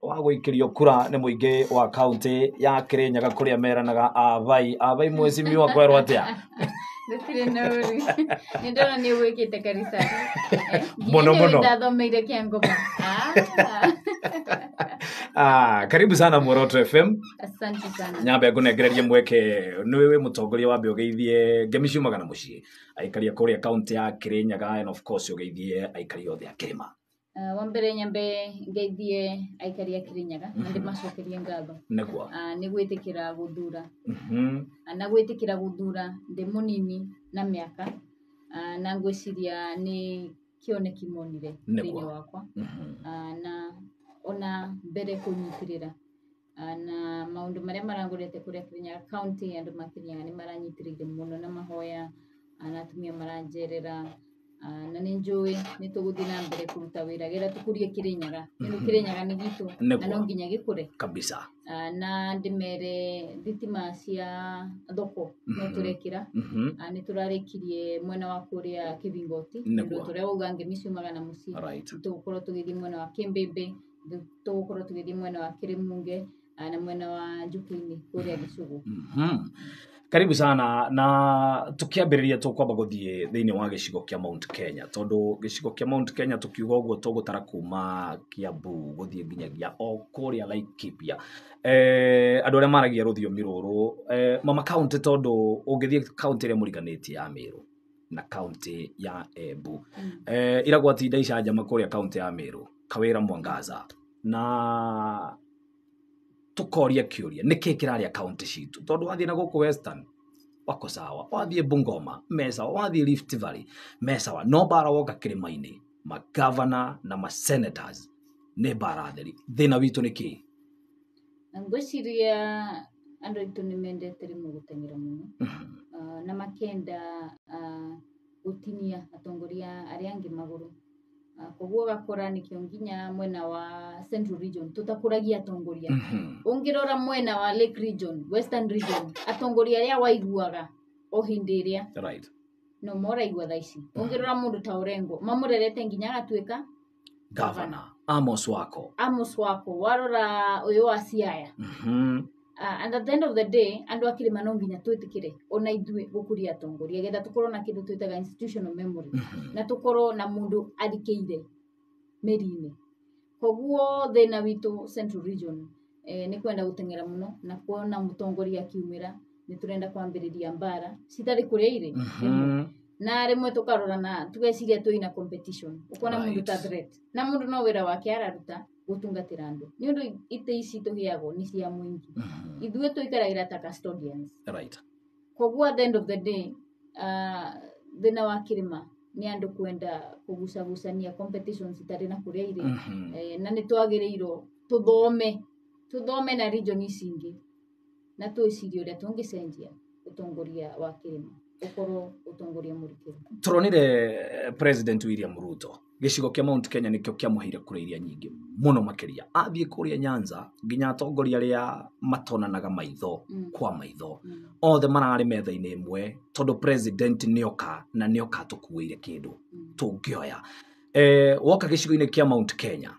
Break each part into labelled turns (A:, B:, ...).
A: Wa gũikĩrio kura nĩ mũingĩ wa kaunti ya Kirinyaga kũrĩa meranaga abai abai mheshimiwa kwerwo atĩa?
B: Gũtirĩ na ũru. Nĩ ndona nĩ ũgwĩkĩte karisa.
A: Mũno, mũno.
B: Ndathomeire Kĩangoma. Ah,
A: Ah, karibu sana Muoroto FM.
B: Asante sana.
A: Nyambe ngũnengererie mweke nĩwe wĩ mũtongoria wambe ũgeithie ngemi ciumaga na mũciĩ aikaria kũrĩa kaunti ya Kirinyaga, and of course ũgeithie aikari othe a kĩrĩma.
B: Wa mbere nyambe ngeithie aikari a Kirinyaga na ndĩmacokerie ngatho.
A: Nĩguo.
B: Nĩ gwĩtĩkĩra gũthura. Na gwĩtĩkĩra gũthura ndĩ mũnini na mĩaka. Na ngwĩciria nĩ kĩoneki monire thĩinĩ wakwa. Na ona mbere kũnyitĩrĩra. Na maũndũ marĩa marangorete kũrĩa Kirinyaga county, andũ ma Kirinyaga nĩ maranyitĩrĩire mũno na mahoya, na atumia maranjerera, na nĩ njũĩ nĩ tũgũthiĩ na mbere kũruta wĩra getha tũkũrie Kirinyaga. Nĩ ũndũ Kirinyaga nĩ gitũ na no nginya gĩkũre.
A: Kabisa.
B: Na ndĩmere thitima cia thoko no tũrekĩra. Nĩ tũrarĩkirie mwena wa kũrĩa Kĩbingoti. Nĩũndũ tũrĩa wauga ngemi ciumaga na mũciĩ. Tũgũkorwo tũgĩthiĩ mwena wa Kĩmbĩmbĩ, tũgũkorwo tũgĩthiĩ mwena wa Kĩrĩmunge, na mwena wa Njũkĩ-inĩ kũrĩa Gĩcũgũ.
A: Karibu sana. Na tukiambĩrĩria tũkwamba gũthiĩ thĩinĩ wa gĩcigo kĩa Mount Kenya, tondũ gĩcigo kĩa Mount Kenya tũkiuga ũguo tũgũtara kuma Kiambu gũthiĩ nginyagia o kũrĩa Laikipia. Andũ arĩa maragia rũthiomi rũrũ, mama county, tondũ ũngĩthiĩ county ĩrĩa mũriganĩtie ya Meru na county ya Embu, iragwatinda icanjama kũrĩa county ya Meru, Kawĩra Mwangaza, na tukoria kĩũria nĩkĩ kĩrarĩa county citũ, tondũ wathiĩ na gũkũ Western wako sawa, wathiĩ Bungoma me sawa, wathiĩ Rift Valley me sawa, no mbara woka kĩrĩma-inĩ magavana na ma-senators nĩ mbara theri. Thĩna witũ nĩ kĩ?
B: Ngwĩciria andũ aitũ nĩ mendete rĩmwe gũteng'era mũno, na makenda gũtinia atongoria arĩa angĩ magũrũ. Koguo ũgakora nĩkĩo nginya mwena wa Central Region tũtakũragia atongoria. Ũngĩrora mwena wa Lake Region, Western Region, atongoria arĩa waiguaga o hĩndĩ ĩrĩa no moraigua thaa ici. Ũngĩrora mũndũ ta Orengo, mamũrerete nginya agatuĩka
A: Governor Amos Wako.
B: Amos Wako, warora ũyũ wa Siaya. And at the end of the day, andũ a kĩrĩma no nginya twĩtĩkĩre ona ithuĩ gũkũria atongoria getha tũkorwo na kĩndũ twĩtaga institutional memory, na tũkorwo na mũndũ arikĩire mĩri-inĩ. Koguo thĩna witũ Central Region, nĩ kwenda gũteng'era mũno na kuona mũtongoria akiumĩra nĩ tũrenda kwambĩrĩria mbara citarĩ kũrĩa irĩ. Na rĩmwe tũkarora na tũgeciria twĩna competition, ũkona mũndũ ta threat, na mũndũ no wĩra wake araruta gũtungatĩra andũ, nĩ ũndũ itĩ ici tũheagwo nĩ cia mũingĩ. Ithuĩ tũikaragĩra ta custodians. Koguo at the end of the day, thĩna wa kĩrĩma nĩ andũ kwenda kũgucagucania competitions itarĩ na kũrĩa irĩ. Na nĩ twagĩrĩirwo tũthome na region ici ingĩ na twĩcirie ũrĩa tũngĩcenjia ũtongoria wa kĩrĩma ũkorwo ũtongoria mũrikĩru.
A: Tũronire President William Ruto gĩcigo kĩa Mount Kenya nĩkĩo kĩamũheire kura iria nyingĩ mũno makĩria. Athiĩ kũrĩa Nyanza nginya atongoria arĩa matonanaga maitho kwa maitho othe mararĩ metha-inĩ ĩmwe, tondũ president nĩoka na nĩoka atũkuĩire kĩndũ tũngĩoya. Woka gĩcigo-inĩ kĩa Mount Kenya,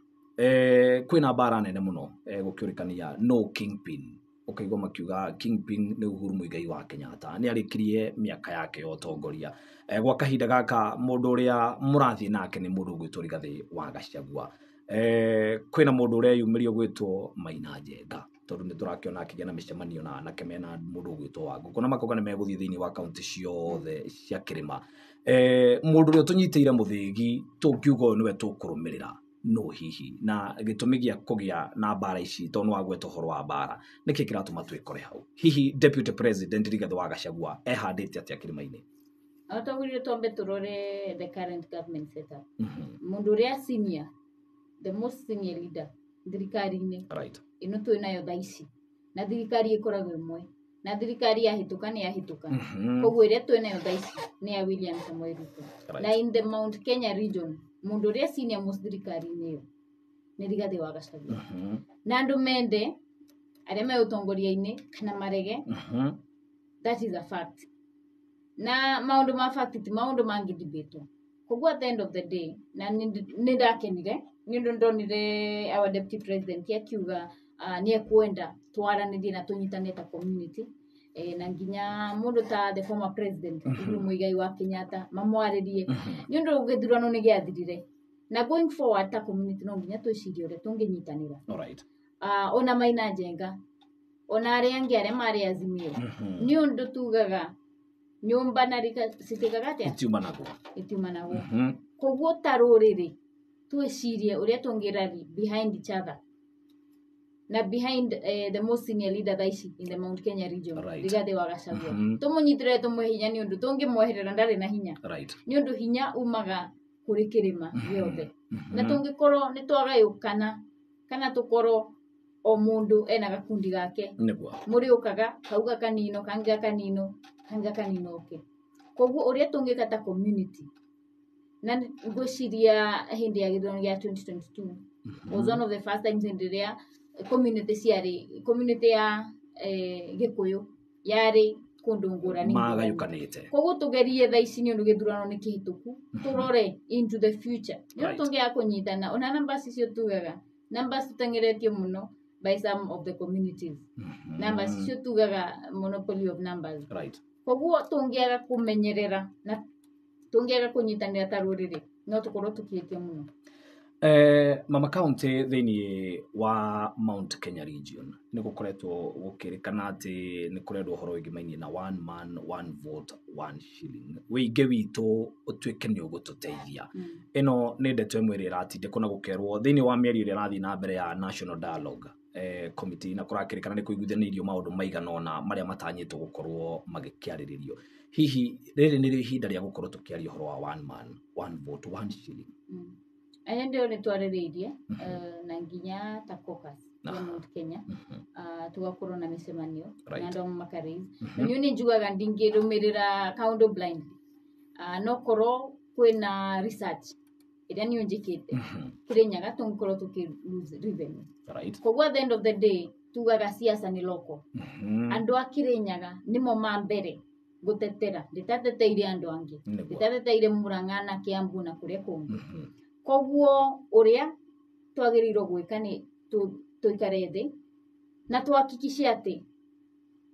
A: kwĩna mbara nene mũno, gũkĩũrĩkania no kingpin. Ũkaigua makiuga kingpin nĩ Uhuru Muigai wa Kenyatta, nĩ arĩkirie mĩaka yake ya ũtongoria. Gwa kahinda gaka mũndũ ũrĩa mũrathiĩ nake nĩ mũndũ ũgwĩtwo Rigathĩ wa Gachagua. Kwĩna mũndũ ũreyumĩria ũgwĩtwo Maina Njenga, tondũ nĩ tũrakĩona akĩgĩa na mĩcemanio na anake mena mũndũ ũgwĩtwo Wangũkũ, na makauga nĩ megũthiĩ thĩinĩ wa kaunti ciothe cia kĩrĩma. Mũndũ ũrĩa ũtũnyitĩire mũthĩgi tũngiuga ũyũ nĩwe tũkũrũmĩrĩra no hihi, na gĩtũmi gĩa kũgĩa na mbara ici, tondũ nĩ wagweta ũhoro wa mbara, nĩkĩ kĩratũma twĩkore hau? Hihi Deputy President Rigathĩ wa Gachagua ehandĩte atĩa kĩrĩma-inĩ?
B: Twagĩrĩirwo twambe tũrore the current government setup. Mũndũ ũrĩa senior, the most senior leader thirikari-inĩ ĩno twĩ nayo thaa ici, na thirikari ĩkoragwo ĩmwe, na thirikari yahĩtũka nĩ yahĩtũka. Koguo ĩrĩa twĩ nayo thaa ici nĩ ya William Samoei Ruto. Na in the Mount Kenya region, mũndũ ũrĩa senior most thirikari-inĩ ĩyo nĩ Rigathĩ wa Gachagua. Na andũ mende arĩa me ũtongoria-inĩ kana marege, that is a fact. Na maũndũ ma fact ti maũndũ mangĩ debate. Koguo at the end of the day, na nĩ ndakenire Nĩ ũndũ ndonire our deputy president akiuga nĩ ekwenda twaranĩrie na tũnyitane ta community, na nginya mũndũ ta the former president Uhuru Muigai wa Kenyatta mamwarĩrie, nĩ ũndũ gĩthurano nĩ gĩathirire, na going forward ta community no nginya twĩcirie ũrĩa tũngĩnyitanĩra. Ona Maina Njenga, ona arĩa angĩ arĩa marĩ Azimio, nĩ ũndũ tugaga nyũmba na rika citĩkaga atĩa?
A: Itiumanagwo.
B: Itiumanagwo. Koguo ta rũrĩrĩ twĩcirie ũrĩa tũngĩrally behind each other na behind the most senior leader thaa ici in the Mount Kenya region, Rigathi wa Gachagua. Tũmũnyitĩrĩre, tũmũhe hinya, nĩ ũndũ tũngĩmweherera ndarĩ na hinya. Nĩ ũndũ hinya umaga kũrĩ kĩrĩma gĩothe, na tũngĩkorwo nĩ twagayũkana kana tũkorwo o mũndũ ena gakundi gake, mũrĩũkaga kauga kanino kangĩ, gakanino kangĩ, gakanino oke. Koguo ũrĩa tũngĩka ta community, na ngwĩciria hĩndĩ ya gĩthurano gĩa 2022 was one of the first times hĩndĩ ĩrĩa community ciarĩ, community ya Gĩkũyũ yarĩ kũndũ ngũrani ngũrani.
A: Magayũkanĩte.
B: Koguo tũgerie thaa ici, nĩ ũndũ gĩthurano nĩ kĩhĩtũku, tũrore into the future, nĩ ũndũ tũngĩaga kũnyitana, ona numbers icio tugaga numbers tũteng'eretio mũno by some of the communities, numbers icio tugaga monopoly of numbers. Koguo tũngĩaga kũmenyerera na tũngĩaga kũnyitanĩra ta rũrĩrĩ, no tũkorwo tũkĩhĩtia mũno.
A: Mama county thĩinĩ wa Mount Kenya region nĩ gũkoretwo gũkĩrĩkana atĩ nĩ kũrendwo ũhoro wĩgĩmainie na one man, one vote, one shilling, wĩingĩ witũ ũtuĩke nĩ ũgũtũteithia. Ĩno nĩ ndeto ĩmwe ĩrĩa ĩratindĩkwo na gũkerwo thĩinĩ wa mĩario ĩrĩa ĩrathiĩ na mbere ya National Dialogue Committee, na kũrakĩrĩkana nĩ kũiguithanĩirio maũndũ maigana ũna marĩa matanyĩtwo gũkorwo magĩkĩarĩrĩrio. Hihi rĩrĩ nĩrĩo ihinda rĩa gũkorwo tũkĩaria ũhoro wa one man, one vote, one shilling?
B: Aya ndio nĩ twarĩrĩirie, na nginya ta caucus ya Mount Kenya, tugakorwo na mĩcemanio na andũ amwe makaraise. Na niĩ nĩ njugaga ndingĩrũmĩrĩra kaũndũ blind, no korwo kwĩna research ĩrĩa niĩ njĩkĩte, Kĩrĩnyaga tũngĩkorwo tũkĩ lose revenue. Koguo at the end of the day tugaga siasa nĩ local. Andũ a Kĩrĩnyaga nĩmo ma mbere gũtetera, ndĩtateteire andũ angĩ, ndĩtateteire Murang'a na Kiambu na kũrĩa kũngĩ. Koguo ũrĩa twagĩrĩirwo gwĩka nĩ tũikare thĩ na tuhakikishe atĩ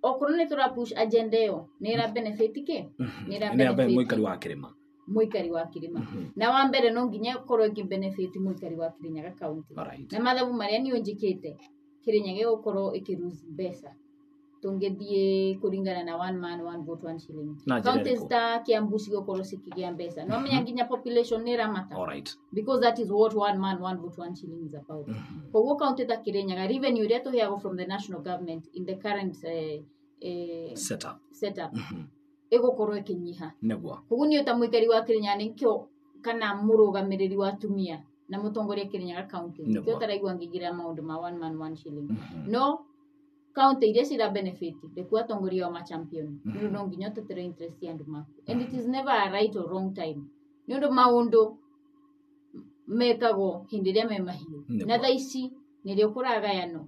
B: okorwo nĩ tũra push agenda ĩyo, nĩ ĩra benefit kĩ, nĩ ĩra
A: Nĩ ya
B: benefit
A: mũikari wa kĩrĩma.
B: Mũikari wa kĩrĩma. Na wa mbere no nginya ĩkorwo ĩkĩ benefit mũikari wa Kĩrĩnyaga county. Na mathabu marĩa niĩ njĩkĩte, Kĩrĩnyaga ĩgũkorwo ĩkĩ lose mbeca tũngĩthiĩ kũringana na one man, one vote, one shilling.
A: Na njĩra
B: Counties
A: ĩrĩkũ?
B: ta Kiambu cigũkorwo cikĩgĩa mbeca, no menya nginya population nĩ ĩramata, because that is what one man, one vote, one shilling is about. Koguo county ta Kĩrĩnyaga, revenue ĩrĩa tũheagwo from the national government in the current
A: setup,
B: setup ĩgũkorwo ĩkĩnyiha. Koguo niĩ ta mũikari wa Kĩrĩnyaga, nĩkĩo kana mũrũgamĩrĩri wa atumia na mũtongoria Kĩrĩnyaga county, nĩkĩo taraigua ngĩingĩrĩra maũndũ ma one man, one shilling. No county iria cira benefit, rĩkuo atongoria ao ma champion, nĩ ũndũ no nginya ũtetere interest ya andũ maku, and it is never a right or wrong time, nĩ ũndũ maũndũ mekagwo hĩndĩ ĩrĩa me mahiũ. Na thaa ici nĩrĩo kũragayanwo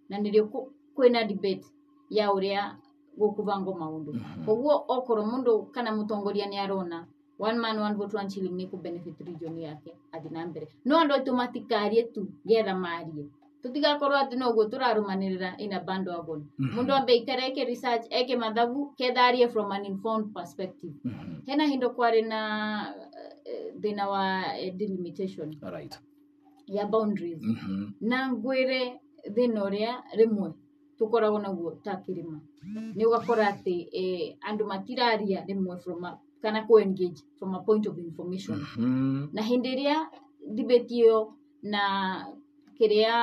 B: na nĩrĩo kwĩna debate ya ũrĩa gũkũbangwo maũndũ. Koguo okorwo mũndũ kana mũtongoria nĩ arona one man, one vote, one shilling nĩ kũ benefit region yake, athiĩ na mbere. No andũ aitũ matikarie tu getha marie, tũtigakorwo atĩ noguo tũrarũmanĩrĩra in a bandwagon. Mũndũ ambe aikare eke research, eke mathabu, ketha arie from an informed perspective. Hena hindo kwarĩ na thĩna wa delimitation ya boundaries, na ngwĩre thĩna ũrĩa rĩmwe tũkoragwo naguo ta kĩrĩma nĩ ũgakora atĩ andũ matiraria rĩmwe from a, kana kũ engage from a point of information. Na hĩndĩ ĩrĩa debate ĩyo na kĩrĩa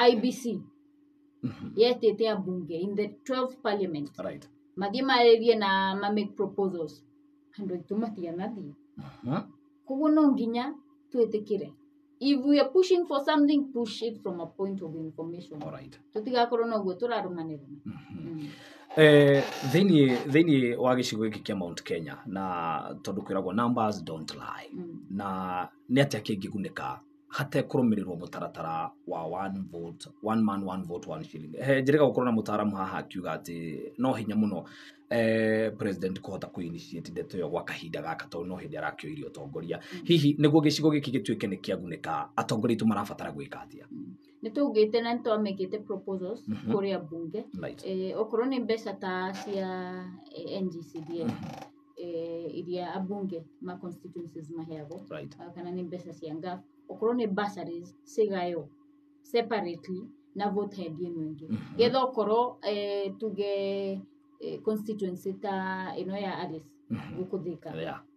B: IEBC yetĩte ambunge in the 12th parliament mathiĩ marĩrie na ma make proposals, andũ aitũ matianathiĩ. Koguo no nginya twĩtĩkĩre, if we are pushing for something, push it from a point of information. Tũtigakorwo noguo tũrarũmanĩrĩra.
A: Thĩinĩ wa gĩcigo gĩkĩ kĩa Mount Kenya, na tondũ kwĩragwo numbers don't lie, na nĩ atĩa kĩngĩgunĩka hatekũrũmĩrĩrwo mũtaratara wa one vote, one man, one vote, one shilling. He njĩrĩga gũkorwo na mũtaaramu haha akiuga atĩ no hinya mũno president kũhota kũ initiate ndeto ĩyo gwa kahinda gaka tondũ no hĩndĩ arakĩoire ũtongoria. Hihi nĩguo gĩcigo gĩkĩ gĩtuĩke nĩ kĩagunĩka, atongoria aitũ marabatara gwĩka atĩa?
B: Nĩ tũgĩte na nĩ twamĩkĩte proposals kũrĩa bunge. Okorwo nĩ mbeca ta cia NGCDF iria abunge ma constituencies maheagwo, kana nĩ mbeca cia NGAAF, okorwo nĩ bursaries cigayo separately na vote head ĩno ĩngĩ, getha okorwo tuge constituency ta ĩno ya Alice gũkũ Thika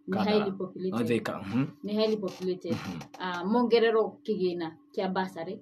B: nĩ highly populated.
A: Thika.
B: Nĩ highly populated, mongererwo kĩgĩna kĩa bursary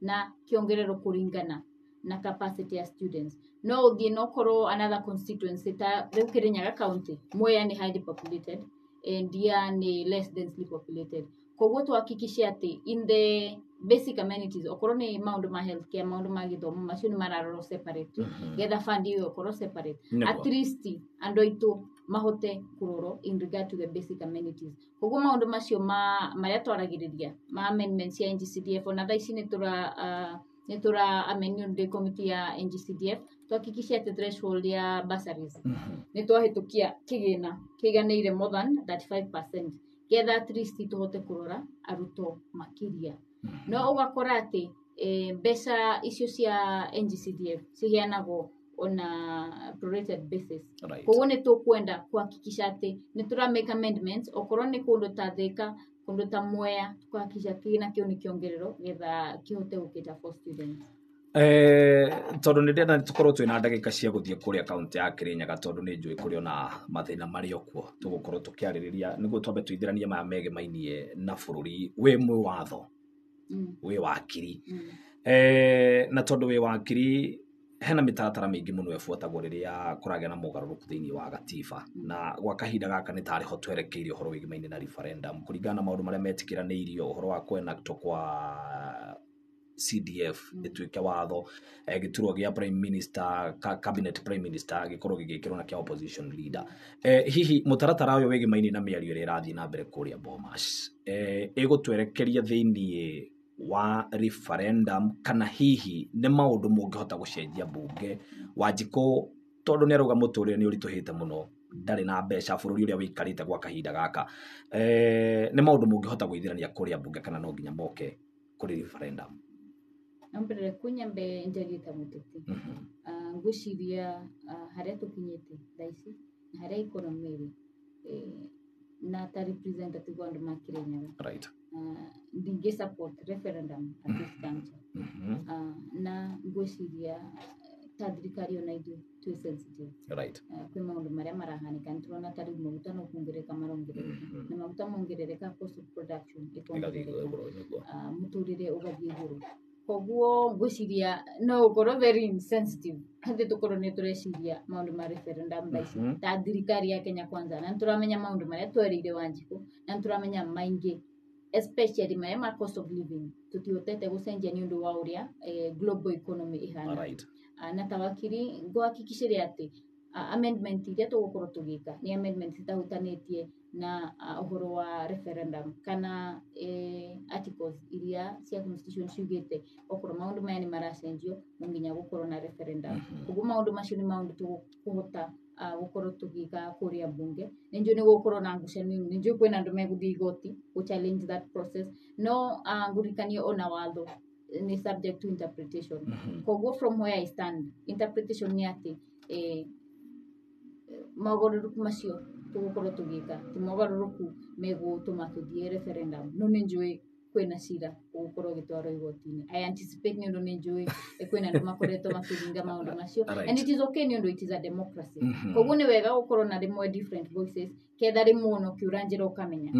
B: na kĩongererwo kũringana na capacity ya students. No ũthiĩ no korwo another constituency ta rĩu Kirinyaga County, Mwea nĩ highly populated and ya nĩ less densely populated, koguo tuhakikishe atĩ in the basic amenities, okorwo nĩ maũndũ ma healthcare, maũndũ ma gĩthomo, macio nĩ mararorwo separate, getha fund ĩyo ĩkorwo separate. At least andũ aitũ mahote kũrorwo in regard to the basic amenities. Koguo maũndũ macio ma marĩa twaragĩrĩria ma amendments cia NGCDF, ona thaa ici nĩ tũra amend ndĩ committee ya NGCDF, tuhakikishe atĩ threshold ya bursaries nĩ twahĩtũkia kĩgĩna kĩiganĩire more than 35%, getha at least tũhote kũrora arutwo makĩria. No ũgakora atĩ mbeca icio cia NGCDF ciheanagwo on a prorated basis. Koguo nĩ tũkwenda kuhakikisha atĩ nĩ tũra make amendments, okorwo nĩ kũndũ ta Thika, kũndũ ta Mwea, tukahakikisha kĩgĩna kĩu nĩ kĩongererwo getha kĩhote gũcater for students.
A: Tondũ nĩ ndĩrenda tũkorwo twĩna ndagĩka cia gũthiĩ kũrĩa kaũntĩ ya Kirinyaga, tondũ nĩ njũĩ kũrĩ ona mathĩna marĩ o kuo tũgũkorwo tũkĩarĩrĩria, nĩguo twambe tũithĩranie maya megemainie na bũrũri. Wĩ mwĩwatho, wĩ wakiri, na tondũ wĩ wakiri, hena mĩtaratara mĩingĩ mũno ĩbuatagwo rĩrĩa kũragĩa na mogarũrũku thĩinĩ wa gatiba, na gwa kahinda gaka nĩ tarĩ ho twerekeire ũhoro wĩgĩmaine na referendum kũringana na maũndũ marĩa metĩkĩranĩirio, ũhoro wa kwenactwo kwa CDF ĩtuĩke watho, gĩturwa gĩa prime minister, cabinet prime minister gĩkorwo gĩgĩkĩrwo na kĩa opposition leader. Hihi mũtaratara ũyũ wĩgĩmaine na mĩario ĩrĩa ĩrathiĩ na mbere kũrĩa Bomas ĩgũtwerekeria thĩinĩ wa referendum, kana hihi nĩ maũndũ mũngĩhota gũcenjia mbunge? Wanjikũ tondũ nĩ arauga mũtũrĩre nĩ ũritũhĩte mũno, ndarĩ na mbeca, bũrũri ũrĩa wĩikarĩte gwa kahinda gaka, nĩ maũndũ mũngĩhota gwĩthirania kũrĩa mbunge kana no nginya moke kũrĩ referendum?
B: Ambere kunyambe njarie ta mũteti. Ngwĩciria harĩa tũkinyĩte thaa ici na harĩa economy ĩrĩ, na ta representative wa andũ ma Kirinyaga, ndingĩ support referendum at this juncture. Na ngwĩciria ta thirikari ona ithuĩ twĩ sensitive kwĩ maũndũ marĩa marahanĩka. Nĩ tũrona ta rĩu maguta no kuongerereka marongerereka, na maguta mongerereka, cost of production
A: ĩgathiĩ
B: ĩkongerereka,
A: igũrũ nĩguo.
B: Mũtũrĩre ũgathiĩ igũrũ. Koguo ngwĩciria no ũkorwo very insensitive atĩ tũkorwo nĩ tũreciria maũndũ ma referendum thaa ici ta thirikari ya Kenya Kwanza, na nĩ tũramenya maũndũ marĩa twerĩire Wanjikũ, na nĩ tũramenya maingĩ, especially marĩa ma cost of living, tũtihotete gũcenjia nĩ ũndũ wa ũrĩa global economy ĩhana. Na ta wakiri ngũhakikicĩre atĩ amendment iria tũgũkorwo tũgĩka nĩ amendment citahutanĩtie na ũhoro wa referendum kana articles iria cia constitution ciugĩte okorwo maũndũ maya nĩ maracenjio no nginya gũkorwo na referendum. Koguo maũndũ macio nĩ maũndũ tũkũhota gũkorwo tũgĩka kũrĩa bunge. Nĩ njũĩ nĩ gũgũkorwo na ngucanio, nĩ njũĩ kwĩna andũ megũthiĩ igoti gũ challenge that process, no ngũririkanie ona watho nĩ subject to interpretation. Koguo from where I stand, interpretation nĩ atĩ mogarũrũku macio tũgũkorwo tũgĩka ti mogarũrũku megũtũma tũthiĩ referendum, no nĩ njũĩ kwĩna cira ũgũkorwo ũgĩtwarwo igoti-inĩ. I anticipate nĩ ũndũ nĩ njũĩ kwĩna andũ makoretwo makĩringa maũndũ macio. And it is okay nĩ ũndũ it is a democracy. Koguo nĩ wega gũkorwo na rĩmwe different voices, ketha rĩmwe ona ũkĩũra njĩra ũkamenya.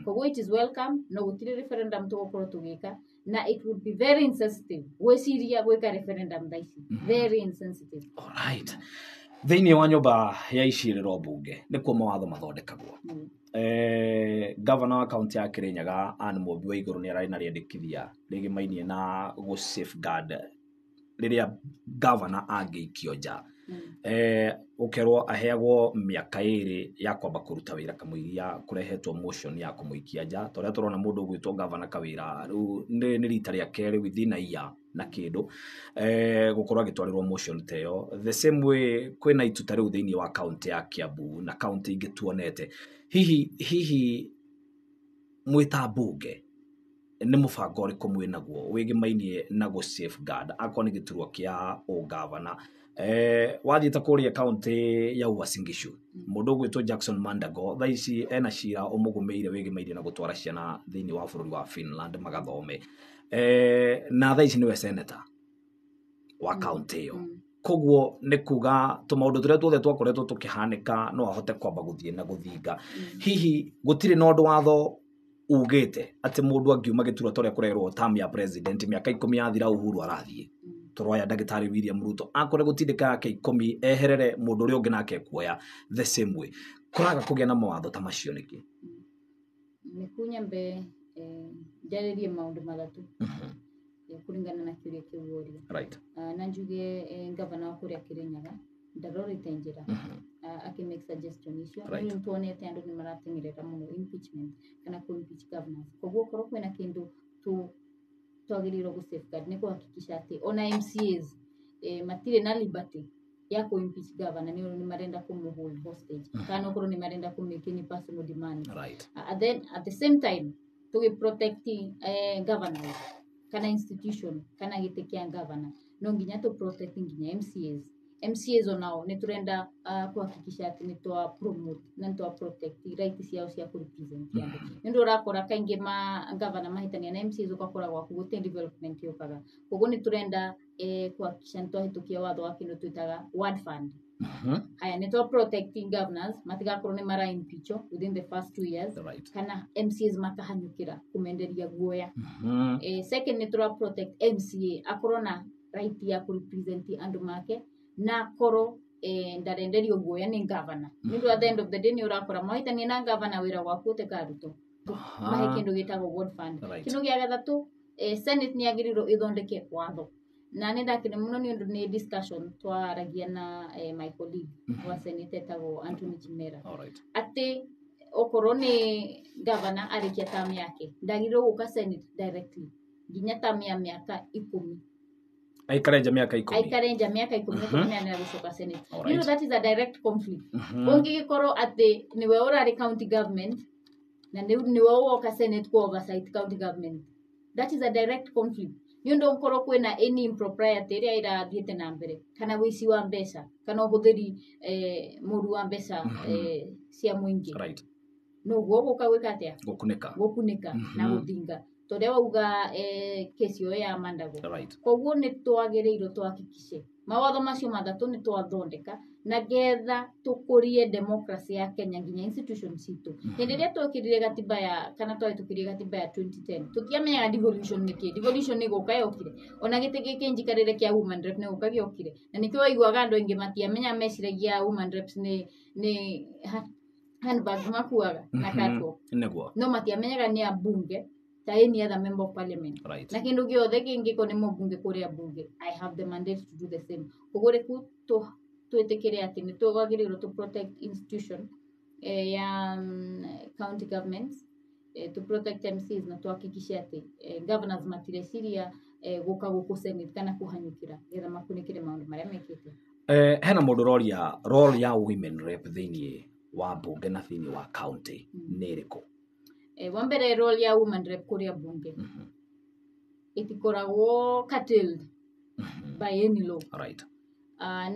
B: Koguo it is welcome, no gũtirĩ referendum tũgũkorwo tũgĩka, na it would be very insensitive gwĩciria gwĩka referendum thaa ici, very insensitive.
A: Alright. Thĩinĩ wa nyũmba ya icirĩro mbunge nĩkuo mawatho mathondekagwo. Gavana wa kaunti ya Kirinyaga Anne Mũmbi wa Igũrũ nĩ ararĩ na rĩendekithia rĩgĩmainie na gũ safeguard rĩrĩa gavana angĩikio nja. Ũkerwo aheagwo mĩaka 2 ya kwamba kũruta wĩra kamũiria kũrehetwo motion ya kũmũikia nja. Ta ũrĩa tũrona mũndũ ũgwĩtwo Gavana Kawĩra rĩu nĩ rita rĩa kerĩ within a year na kĩndũ gũkorwo agĩtwarĩrwo motion ta ĩyo. The same way kwĩna ituta rĩu thĩinĩ wa kaũntĩ ya Kiambu na kaũntĩ ingĩ tuonete. Hihi mwĩ ta mbunge nĩ mũbango ũrĩkũ mwĩnaguo wĩgĩmainie na gũ safeguard akorwo nĩ gĩturwa kĩa ũgavana? Wathiĩte kũrĩa kaũntĩ ya Uasin Gishu, mũndũ ũgwĩtwo Jackson Mandago thaa ici ena cira ũmũgũmĩire wĩgĩmainie na gũtwara ciana thĩinĩ wa bũrũri wa Finland magathome. Na thaa ici nĩwe senator wa kaũntĩ ĩyo. Koguo nĩ kuga tũmaũndũ tũrĩa tuothe twakoretwo tũkĩhanĩka no ahote kwamba gũthiĩ na gũthinga. Hihi gũtirĩ na ũndũ watho ugĩte atĩ mũndũ angiuma gĩturwa ta ũrĩa kũrerwo term ya president mĩaka 10 yathira Uhuru arathiĩ, tũroya ndagĩtarĩ William Ruto akore gũtindĩka yake 10 eherere mũndũ ũrĩa ũngĩ nake kuoya the same way. Kũraga kũgĩa na mawatho ta macio nĩkĩ?
B: Nĩ kunyambe njarĩrie maũndũ matatũ kũringana na kĩũria kĩu woria. Na njuge gavana wa kũrĩa Kirinyaga ndarorete njĩra akĩ make suggestion icio. Nĩ tuonete andũ nĩ marateng'erera mũno impeachment kana kũ impeach governors. Koguo korwo kwĩna kĩndũ twagĩrĩirwo gũ safeguard nĩ kũhakikisha atĩ ona MCAs matirĩ na liberty ya kũ impeach governor nĩ marenda kũmũ hold hostage kana okorwo nĩ marenda kũ make any personal demand. Then at the same time tũgĩ protect governors kana institution kana gĩtĩ kĩa governor no nginya tũ protect nginya MCAs. MCAs onao nĩ tũrenda kuhakikisha atĩ nĩ twa promote na nĩ twa protect right ciao cia kũ represent andũ. Nĩ ũndũ ũrakora kaingĩ ma governor mahĩtania na MCAs ũgakora gwaku gũtirĩ development yũkaga. Koguo nĩ tũrenda kuhakikisha nĩ twahĩtũkia watho wa kĩndũ twĩtaga ward fund. Haya nĩ twa protecting governors matigakorwo nĩ mara impeach within the first 2 years kana MCAs makahanyũkĩra kũmenderia guoya. Second nĩ tũra protect MCA akorwo na right ya kũ represent andũ make na akorwo ndarenderio guoya nĩ governor. Nĩ ũndũ at the end of the day nĩ ũrakora mahĩtania na governor wĩra waku ũtĩkarutwo. Mahe kĩndũ gĩtagwo ward fund. Kĩndũ gĩa gatatũ Senate nĩ yagĩrĩirwo ĩthondeke watho. Na nĩ ndakena mũno nĩ ũndũ nĩ discussion twaragia na my colleague wa Senate etagwo Anthony Chimera. Atĩ okorwo nĩ governor arĩkia term yake ndagĩrĩirwo gũka Senate directly nginya term ya mĩaka 10.
A: Aikare nja mĩaka 10.
B: Aikare nja mĩaka 10 nĩ gũcoka Senate. You know that is a direct conflict. Ũngĩgĩkorwo atĩ nĩwe ũrarĩ county government na nĩwe ũgoka Senate ku oversight county government. That is a direct conflict. Nĩ ũndũ ũkorwo kwĩna any impropriety ĩrĩa ĩrathiĩte na mbere kana wĩici wa mbeca kana ũhũthĩri mũru wa mbeca cia mũingĩ. Noguo ũgũka gwĩka atĩa? Gũkunĩka na gũthinga. Ta ũrĩa wauga kesi ĩyo ya Mandago. Koguo nĩ twagĩrĩirwo tuhakikishe mawatho macio matatũ nĩ twathondeka na getha tũkũrie democracy ya Kenya nginya institution citũ. Hĩndĩ ĩrĩa twekĩrire gatiba ya kana twahĩtũkirie gatiba ya 2010 tũtiamenyaga devolution nĩ kĩ. Devolution nĩ gũka yokire. Ona gĩtĩ gĩkĩ njikarĩre kĩa woman rep nĩ gũka gĩokire. Na nĩkĩo waiguaga andũ aingĩ matiamenya meciragia woman reps nĩ handbag makuaga na catwalk. No matiamenyaga nĩ ambunge ta any other member of parliament. Na kĩndũ gĩothe kĩngĩko nĩ mũmbunge kũrĩa bunge I have the mandate to do the same. Koguo rĩku twĩtĩkĩre atĩ nĩ twagĩrĩirwo to protect institution ya county governments, to protect MCs na tuhakikishe atĩ governors matireciria gũka gũkũ Senate kana kũhanyũkĩra getha makunĩkĩre maũndũ marĩa mekĩte.
A: Hena mũndũ ũroria role ya women rep thĩinĩ wa bunge na thĩinĩ wa county nĩ ĩrĩkũ?
B: Wa mbere role ya woman rep kũrĩa bunge ĩtikoragwo curtailed by any law.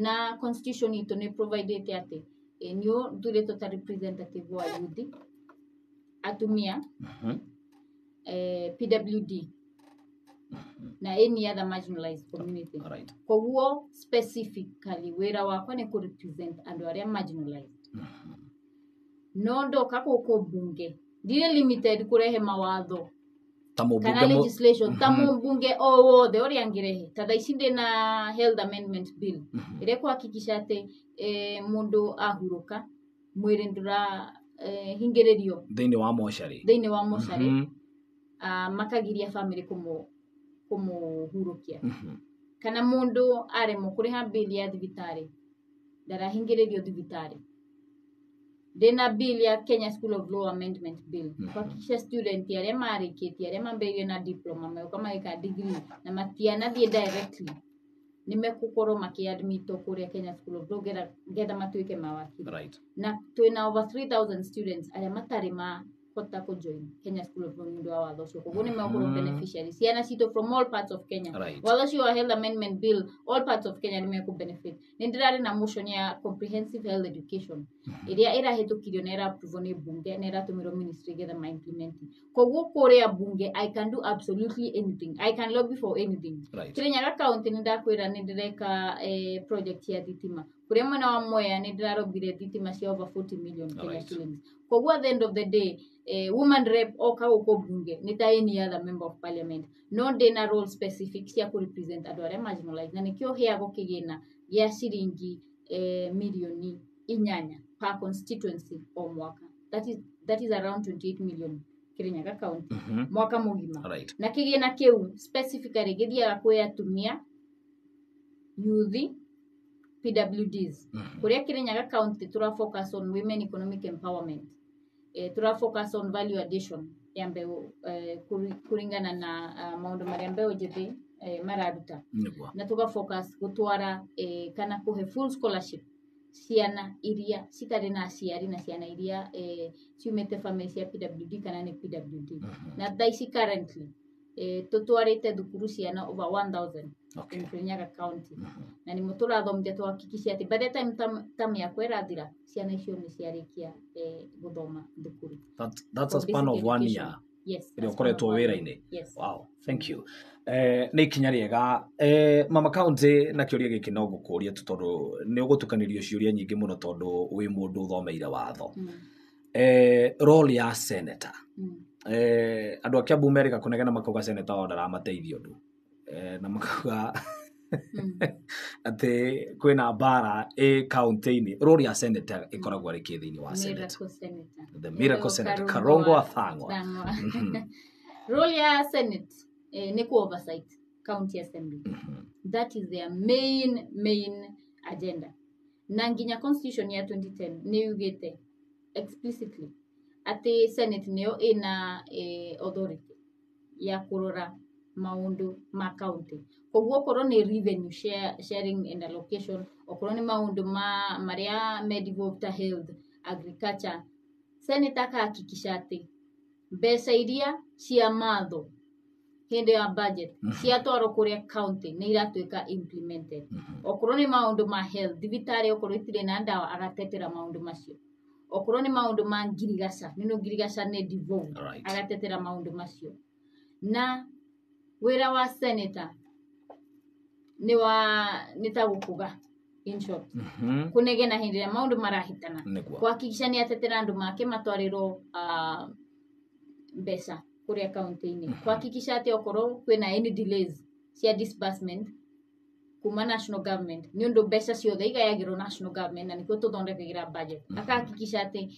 B: Na constitution itũ nĩ providete atĩ nĩ ũthurĩtwo ta representative wa youth, atumia, PWD na any other marginalized community. Koguo specifically wĩra wakwa nĩ kũ represent andũ arĩa marginalized. No ndoka gũkũ bunge ndirĩ limited kũrehe mawatho kana legislation ta mũmbunge o wothe ũrĩa angĩrehe. Ta thaa ici ndĩna health amendment bill ĩrĩa ĩkũhakikisha atĩ mũndũ ahurũka mwĩrĩ ndũra hingĩrĩrio
A: thĩinĩ wa mocarĩ,
B: thĩinĩ wa mocarĩ, makagiria family kũmũhurũkia. Kana mũndũ aremwo kũrĩha bill ya thibitarĩ Ndarahingĩrĩrio thibitarĩ. Ndĩna bill ya Kenya School of Law Amendment Bill kuhakikisha student arĩa marĩkĩtie, arĩa mambĩrĩirie na diploma magĩũka magĩka degree na matianathiĩ directly, nĩ mekũkorwo makĩadmitwo kũrĩa Kenya School of Law getha matuĩke mawakiri. Na twĩna over 3000 students arĩa matarĩ mahota kũjoin Kenya School of Law nĩ ũndũ wa watho ũcio, koguo nĩ megũkorwo beneficiary, ciana citũ from all parts of Kenya. Watho ũcio wa Health Amendment Bill, all parts of Kenya nĩ mekũ benefit. Nĩ ndĩrarĩ na motion ya comprehensive health education ĩrĩa ĩrahĩtũkirio na ĩra-approve nĩ bunge na ĩratũmĩrwo ministry getha ma implement. Koguo kũrĩa bunge I can do absolutely anything, I can lobby for anything. Kirinyaga County nĩ ndakwĩra nĩ ndĩreka project ya thitima kũrĩa mwena wa Mwea, nĩ ndĩrarobire thitima cia over 40 million Kenya shillings. Koguo at the end of the day, woman rep oka gũkũ bunge nĩ ta any other member of parliament, no ndĩna role specific cia kũ represent andũ arĩa marginalized, na nĩkĩo heagwo kĩgĩna gĩa ciringi mirioni 8 per constituency o mwaka. That is around 28 million Kirinyaga County mwaka mũgima. Na kĩgĩna kĩu specifically gĩthiaga kwĩ atumia, youth, PWDs. Kũrĩa Kirinyaga County tura focus on women economic empowerment, tura focus on value addition ya mbeũ, kũringana na maũndũ marĩa mbeũ njĩthĩ mararuta, na tuga focus gũtwara kana kũhe full scholarship ciana iria citarĩ na aciari na ciana iria ciumĩte family cia PWD kana nĩ PWD. Na thaa ici currently tũtwarĩte thukuru ciana over 1000 in Kirinyaga County, na nĩmo tũrathomithia tuhakikishe atĩ by the time term yakwa ĩrathira, ciana icio nĩ ciarĩkia gũthoma thukuru.
A: That's a
B: For
A: span
B: basic
A: of one
B: education.
A: year
B: Yes.
A: ĩrĩa
B: a span of
A: ũkoretwo
B: one year.
A: wĩra-inĩ.
B: Yes.
A: Wow, thank you. Nĩ ikinya rĩega, mama county, na kĩũria gĩkĩ no ngũkũria tu tondũ nĩ ũgũtukanĩrio ciũria nyingĩ mũno tondũ wĩ mũndũ ũthomeire watho. Role ya senator. Andũ a Kiambu merĩga kũnegena makauga senator wao ndaramateithia ũndũ, na makauga atĩ kwĩna mbara ĩ kaunti-inĩ. Role ya senator ĩkoragwo arĩ kĩ thĩinĩ wa senate?
B: Miracle Senator.
A: The Miracle Senator
B: Karungo
A: Karungo wa Thang'wa.
B: Thang'wa. Role ya Senate nĩ ku oversight county assembly. That is their main agenda. Na nginya constitution ya 2010 nĩ yugĩte explicitly atĩ Senate nĩyo ĩna authority ya kũrora maũndũ ma county. Koguo okorwo nĩ revenue sharing and allocation, okorwo nĩ maũndũ ma marĩa me devolved ta health, agriculture, Senate akahakikisha atĩ mbeca iria cia matho hĩndĩ ya budget ciatwarwo kũrĩa county nĩ iratuĩka implemented. Okorwo nĩ maũndũ ma health, thibitarĩ okorwo itirĩ na ndawa, agatetera maũndũ macio. Okorwo nĩ maũndũ ma ngirigaca, nĩ ngirigaca nĩ devolved, agatetera maũndũ macio. Na wĩra wa senator nĩ wa nĩ ta gũkũga, in short, kũnegena hĩndĩ ĩrĩa maũndũ marahĩtana, kuhakikisha nĩ atetera andũ make matwarĩrwo mbeca kũrĩa kaunti-inĩ, kuhakikisha atĩ okorwo kwĩna any delays cia disbursement kuma national government, nĩ ũndũ mbeca ciothe igayagĩrwo national government na nĩkuo tũthondekagĩra budget, akahakikisha atĩ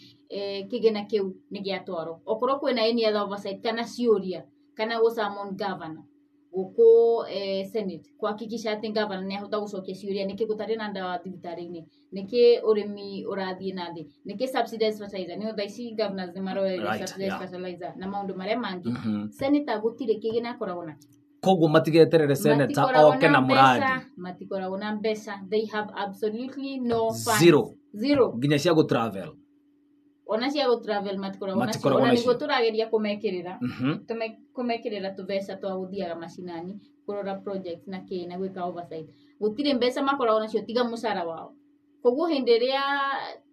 B: kĩgĩna kĩu nĩ gĩatwarwo. Okorwo kwĩna any other oversight kana ciũria kana gũ summon governor gũkũ senate, kuhakikisha atĩ governor nĩ ahota gũcokia ciũria, nĩkĩ gũtarĩ na ndawa thibitarĩ-inĩ, nĩkĩ ũrĩmi ũrathiĩ na thĩ, nĩkĩ subsidized fertilizer, nĩ thaa ici governors nĩ maroereria subsidized fertilizer na maũndũ marĩa mangĩ. Senator gũtirĩ kĩgĩna akoragwo nakĩo.
A: Koguo matigeterere senator
B: Matikoragwo
A: oke na
B: mbeca,
A: mũradi.
B: Matikoragwo na mbeca, they have absolutely no funds.
A: Zero.
B: Zero.
A: Nginya cia gũ travel?
B: Ona cia gũ travel matikoragwo nacio.
A: Matikoragwo
B: Ona
A: nacio.
B: nĩguo tũrageria kũmekĩrĩra kũmekĩrĩra tũbeca twa gũthiaga macinani kũrora project na kĩ na gwĩka oversight. Gũtirĩ mbeca makoragwo nacio tiga mũcara wao. Koguo hĩndĩ ĩrĩa